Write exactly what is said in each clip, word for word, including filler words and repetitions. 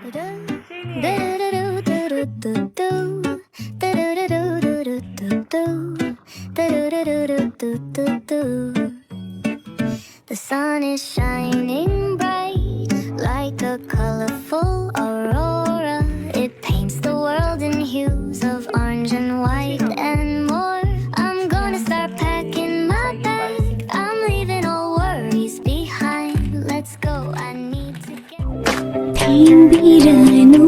ꯁꯤꯅꯤ꯫ The sun is shining bright like a colorful aurora. It paints the world in hues of orange and white and more. I'm gonna start packing my bag. I'm leaving all worries behind. Let's go. I need to get ꯊꯦꯝꯕꯤꯔꯅꯨ,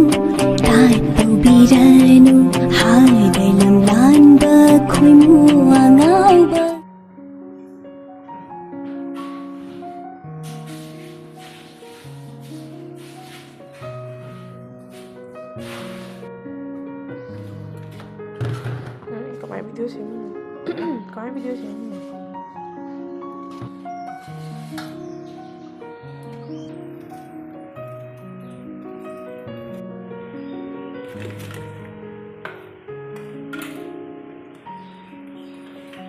ꯇꯥꯛꯄꯤꯔꯅꯨ, ꯍꯥꯏꯕ ꯂꯝꯂꯥꯟꯕ ꯈꯣꯏꯃꯨ ꯑꯉꯥꯎꯕ꯫ ꯅꯪ ꯀꯃꯥꯏ video ꯁꯦꯝꯃꯤꯅꯣ? ꯀꯃꯥꯏ video ꯁꯦꯝꯃꯤꯅꯣ?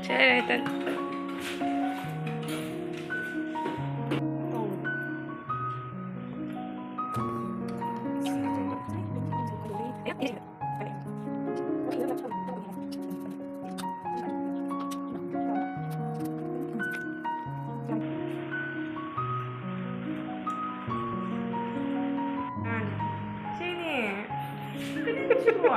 ꯁꯦ, ꯔꯦꯇꯟ꯫ ꯁꯤꯅꯦ꯫ ꯀꯔꯤ ꯁꯤꯕꯣ?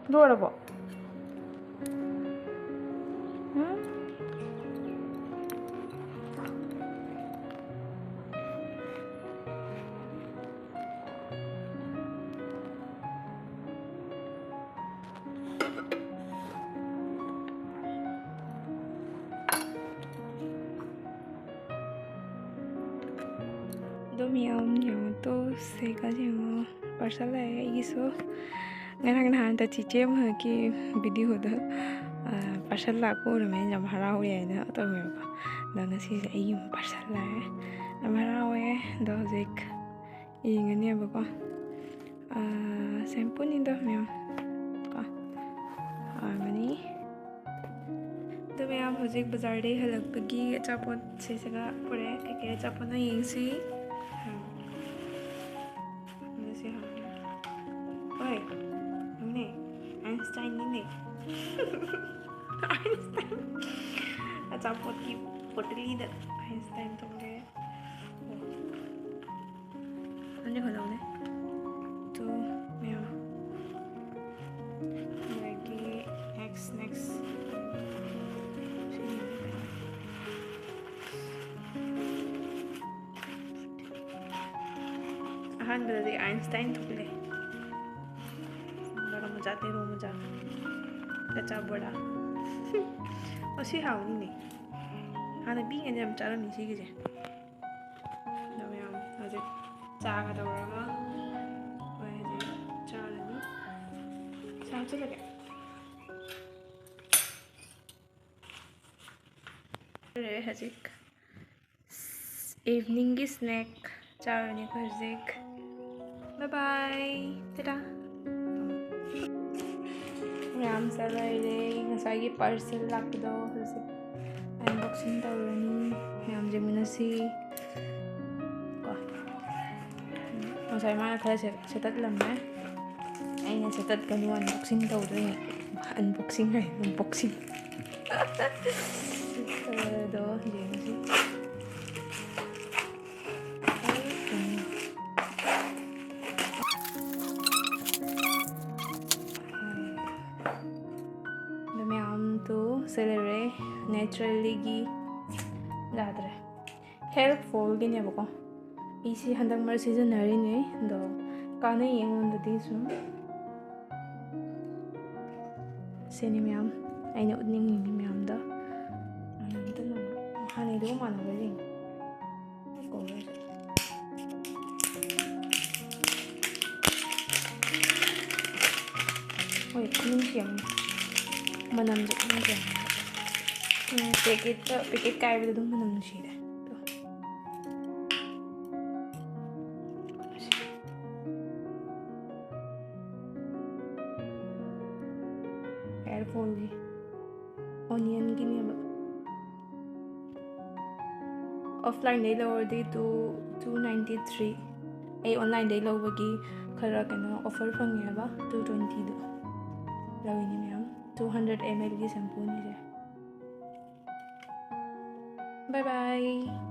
ꯂꯣꯏꯔꯕꯣ? ꯎꯝ? ꯑꯗꯣ ꯃꯌꯥꯝ ꯌꯦꯡꯉꯣ ꯇꯣ, ꯁꯦꯒꯜ ꯌꯦꯡꯉꯣ, parcel ꯂꯥꯛꯑꯦ ꯑꯩꯒꯤꯁꯨ꯫ ꯉꯔꯥꯡ ꯅꯍꯥꯟꯇ ꯆꯤꯆꯦ ꯑꯃꯒꯤ videoꯗ, ꯑ, parcel ꯂꯥꯛꯄ ꯎꯔꯝꯃꯦ, ꯌꯥꯝ ꯍꯔꯥꯎꯔꯦ ꯍꯥꯏꯅ ꯇꯧꯋꯦꯕꯀꯣ꯫ ꯑꯗꯣ ꯉꯁꯤꯁꯦ ꯑꯩꯒꯤ parcel ꯂꯥꯛꯑꯦ, ꯌꯥꯝ ꯍꯔꯥꯎꯋꯦ꯫ ꯑꯗꯣ ꯍꯧꯖꯤꯛ ꯌꯦꯡꯉꯅꯦꯕꯀꯣ꯫ ꯑ, shampooꯅꯤꯗ ꯃꯌꯥꯝ ꯀꯣ, ꯍꯥꯎꯔꯝꯃꯅꯤ꯫ ꯑꯗꯣ ꯃꯌꯥꯝ, ꯍꯧꯖꯤꯛ ꯕꯖꯥꯔꯗꯒꯤ ꯍꯜꯂꯛꯄꯒꯤ ꯑꯆꯥꯄꯣꯠ ꯁꯤꯁꯤꯒ ꯄꯨꯔꯛꯑꯦ꯫ ꯀꯩꯀꯩ ꯑꯆꯥꯄꯣꯠꯅꯣ ꯌꯦꯡꯁꯤ꯫ ꯑꯗꯨꯁꯨ ꯍꯥꯎꯅꯤ꯫ ꯍꯣꯏ, ꯅꯪꯅꯦ, ꯑꯥꯏꯟꯁꯇꯥꯏꯟꯅꯤꯅꯦ꯫ ꯑꯥꯏꯟꯁꯇꯥꯏꯟ꯫ ꯑꯆꯥꯄꯣꯠꯀꯤ ꯄꯣꯠꯂꯤꯗ ꯑꯥꯏꯟꯁꯇꯥꯏꯟ ꯇꯧꯔꯦ꯫ ꯑꯅꯤ ꯈꯛꯇꯪꯅꯦ꯫ ꯇꯨ, ꯃꯌꯥꯝ꯫ ꯑꯗꯒꯤ next, next꯫ ꯑꯍꯥꯟꯕꯗꯗꯤ ꯑꯥꯏꯟꯁꯇꯥꯏꯟ ꯊꯣꯛꯂꯦ꯫ ꯕꯣꯔꯥ ꯃꯆꯥ, ꯇꯦꯔꯣ ꯃꯆꯥ꯫ ꯑꯆꯥ ꯕꯣꯔꯥ꯫ ꯑꯣ, ꯁꯤ ꯍꯥꯎꯅꯤꯅꯦ꯫ ꯍꯥꯟꯅ ꯄꯤꯛꯏꯉꯩꯗ ꯌꯥꯝ ꯆꯥꯔꯝꯃꯤ ꯁꯤꯒꯤꯁꯦ꯫ ꯑꯗꯣ ꯃꯌꯥꯝ ꯍꯧꯖꯤꯛ ꯆꯥꯒ ꯇꯧꯔꯒ ꯑꯩꯈꯣꯏ ꯍꯧꯖꯤꯛ ꯆꯥꯔꯅꯤ꯫ ꯆꯥ ꯍꯥꯞꯆꯤꯜꯂꯒꯦ꯫ ꯂꯣꯏꯔꯦ ꯍꯧꯖꯤꯛ eveningꯒꯤ snack ꯆꯥꯔꯅꯤ ꯑꯩꯈꯣꯏ ꯍꯧꯖꯤꯛ꯫ Bye bye, Tata. ꯃꯌꯥꯝ ꯆꯥ ꯂꯣꯏꯔꯦ꯫ ꯉꯁꯥꯏꯒꯤ parcel ꯂꯥꯛꯄꯗꯣ ꯍꯧꯖꯤꯛ unboxing ꯇꯧꯔꯅꯤ꯫ ꯃꯌꯥꯝ ꯌꯦꯡꯃꯤꯟꯅꯁꯤ꯫ ꯀꯣ꯫ ꯉꯁꯥꯏ ꯃꯥꯅ ꯈꯔ ꯁꯦ-, ꯁꯦꯠꯇꯠꯂꯝꯃꯦ꯫ ꯑꯩꯅ ꯁꯦꯠꯇꯠꯀꯅꯨ, unboxing ꯇꯧꯗꯣꯏꯅꯦ꯫ Unboxing ꯍꯥꯏ, unboxing꯫ ꯑꯗꯣ ꯌꯦꯡꯉꯁꯤ꯫ ꯅꯦꯆꯔꯦꯜꯂꯤꯒꯤ ꯌꯥꯗ꯭ꯔꯦ, ꯍꯦꯌꯔ ꯐꯣꯜꯒꯤꯅꯦꯕꯀꯣ꯫ ꯑꯩꯁꯤ ꯍꯟꯗꯛ ꯃꯔꯛ ꯁꯤꯖꯤꯟꯅꯔꯤꯅꯦ, ꯑꯗꯣ ꯀꯥꯟꯅꯩ ꯑꯩꯉꯣꯟꯗꯗꯤ ꯁꯨꯝ꯫ ꯁꯤꯅꯤ ꯃꯌꯥꯝ ꯑꯩꯅ ꯎꯠꯅꯤꯡꯉꯤꯅꯤ ꯃꯌꯥꯝꯗ꯫ ꯃꯌꯥꯝꯗ ꯍꯥꯟꯅꯩꯗꯨꯒ ꯃꯥꯟꯅꯕ꯭ꯔꯥ ꯌꯦꯡꯉꯤ꯫ ꯍꯣꯏ, ꯈꯨꯅꯨꯡꯁꯤ ꯑꯃ꯫ ꯃꯅꯝꯁꯦ ꯈꯨꯅꯨꯡꯁꯤ ꯑꯃ꯫ ꯎꯝ, ꯄꯦꯀꯦꯠꯇ, ꯄꯦꯀꯦꯠ ꯀꯥꯏꯕꯗ ꯑꯗꯨꯝ ꯃꯅꯝ ꯅꯨꯡꯁꯤꯔꯦ꯫ ꯍꯦꯌꯔ ꯐꯣꯜꯒꯤ ꯑꯣꯅꯤꯌꯟꯒꯤꯅꯦꯕ꯫ ꯑꯣꯐꯂꯥꯏꯟꯗꯩ ꯂꯧꯔꯗꯤ two, two ninety three꯫ ꯑꯩ ꯑꯣꯟꯂꯥꯏꯟꯗꯩ ꯂꯧꯕꯒꯤ ꯈꯔ ꯀꯩꯅꯣ ꯑꯣꯐꯔ ꯐꯪꯉꯦꯕ, two twenty ꯗ ꯂꯧꯔꯤꯅꯤ ꯃꯌꯥꯝ꯫ Two hundred ml ꯒꯤ ꯁꯦꯝꯄꯨꯅꯤꯁꯦ꯫ Bye bye꯫